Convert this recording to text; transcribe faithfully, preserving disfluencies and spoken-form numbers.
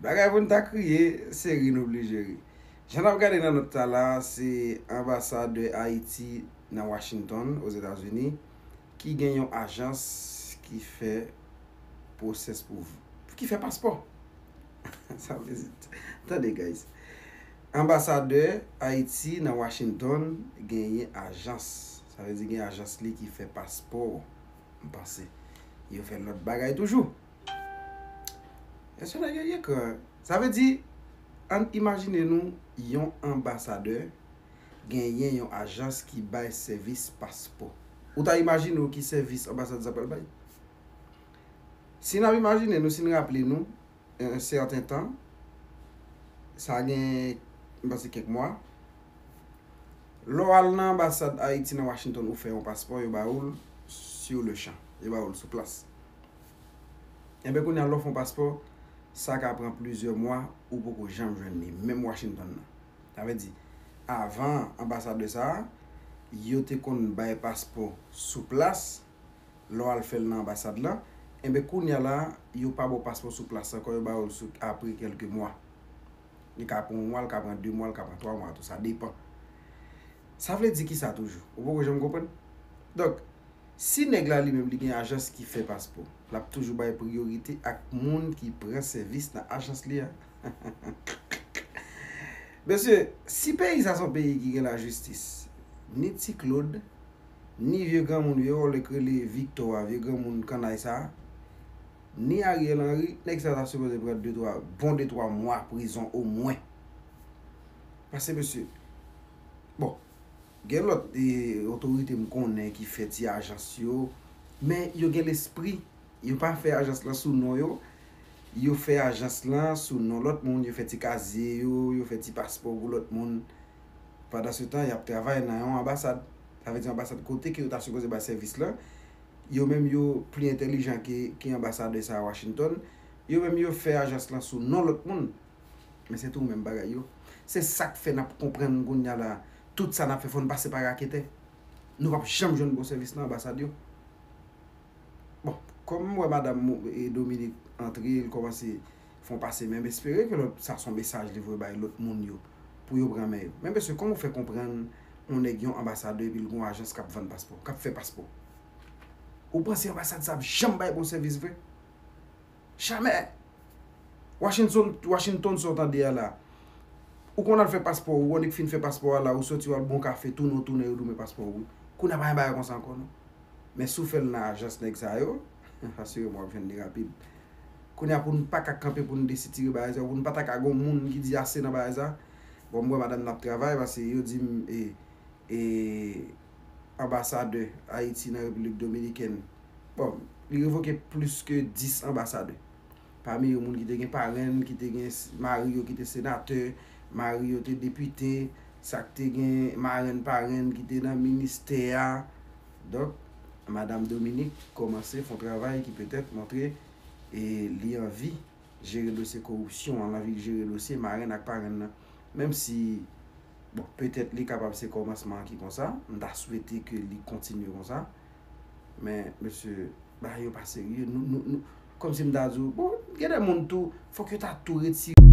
Bagay pou n ta kriye, se ri n oblije ri. Jan n ap gade nan nòt sa la, se anbasadè Ayiti nan Washington, Ozetazini, ki gen yon ajans ki fè pwosès pou, ki fè paspò. Sa vle di, tande, guys. Anbasadè Ayiti nan Washington genyen ajans. Sa vle di gen ajans li ki fè paspò, m panse. Yo fè lòt bagay toujou. Èske nèg yo gen kran? Sa vle di, ann imajine nou yon anbasadè genyen yon ajans ki bay sèvis paspò. Ou ta imajine w ki sèvis anbasad sa pral bay? Si n ap imajine nou, si n raple nou, yon sèten tan, sa gen, m panse, kèk mwa, lè w al nan anbasad Ayiti nan Washington, ou fè yon paspò, yo ba ou l sur le champ. Yo ba ou l sou plas. Enben, kounye a, lè w fè yon paspò, sa ka pran plizyè mwa, ou poko janm jwenn li, menm Washington nan. Sa vle di, avan anbasadè sa a, yo te konn bay paspò sou plas, lè w al fè l nan anbasad lan, enben, kounye a la, yo pa ba w paspò sou plas ankò, yo ba w l sou, apre kèlke mwa. Li ka pran yon mwa, li ka pran de mwa, li ka pran twa mwa tou, sa depann. Sa vle di kisa toujou? Ou poko janm konprann? Donk, si nèg la li menm li gen ajans ki fè paspò, l ap toujou bay priyorite ak moun ki pran sèvis nan ajans li a. Mesye, si peyi sa se yon peyi ki gen lajistis, ni Ti Claude, ni vye granmoun yo, yo k rele Victor a, vye granmoun kannay sa, ni Ariel Henry, nèg sa ta sipoze pran de twa, bon de twa mwa prizon omwen. Paske, mesye, bon, gen lòt, e, otorite m konnen ki fè ti ajans yo, men yo gen lespri. Yo pa fè ajans lan sou non yo. Yo fè ajans lan sou non lòt moun, yo fè ti kazye yo, yo fè ti paspò pou lòt moun. Pandansetan, y ap travay nan yon anbasad. Sa vle di anbasad kote ke yo ta sipoze bay sèvis lan. Yo menm yo pli entèlijan ke, ke anbasadè sa a Washington. Yo menm yo fè ajans lan sou non lòt moun. Men se tou menm bagay yo. Se sa k fè n ap konprann kounye a la, tout sa n ap fè fò n pase pa raketè. Nou p ap janm jwenn bon sèvis nan anbasad yo. Bon, kòm m wè madanm Mo-, e Dominique antre, l kòmanse fè yon pase, men m espere ke lòt, sa se yon mesaj li voye bay lòt moun yo, pou yo pran men yo. Men mesye, kòman w fè konprann yon nèg yon anbasadè epi l gen yon ajans k ap vann paspò, k ap fè paspò? Ou panse anbasad sa ap janm bay bon sèvis vre? Jamè! Washington, Washington sa w tande a la. Ou konn al fè paspò ou, ou annik fin fè paspò a la, ou soti w al bon kafe, tounen w tounen, yo di w men paspò ou wi. Kounye a pa gen bagay konsa ankò non. Men si w fè l nan ajans nèg sa yo, asire m w ap jwenn li rapid. Kounye a pou n pa ka kanpe pou n desitire bagay sa yo, pou n pa ta ka gen yon moun ki di ase nan bagay sa. Bon, m wè madanm nan ap travay, paske yo di m, e, e, anbasadè Ayiti nan Repiblik Dominikèn. Bon, li revoke plis ke dis anbasadè. Pami yo, moun ki te gen parenn, ki te gen s-, mari yo ki te senatè, mari yo te depite, sa k te gen marenn parenn ki te nan ministè a. Donk, madanm Dominique kòmanse fè yon travay ki petèt montre, e, li anvi jere dosye koripsyon an, l anvi jere dosye marenn ak parenn nan. Menm si, bon, petèt li kapab se kòmansman an ki konsa, m ta swete ke li kontinye konsa. Men, mesye, bagay yo pa serye. Nou, nou, nou, kòmsi m ta di w, bon, gen de moun tou, fòk yo ta tou retire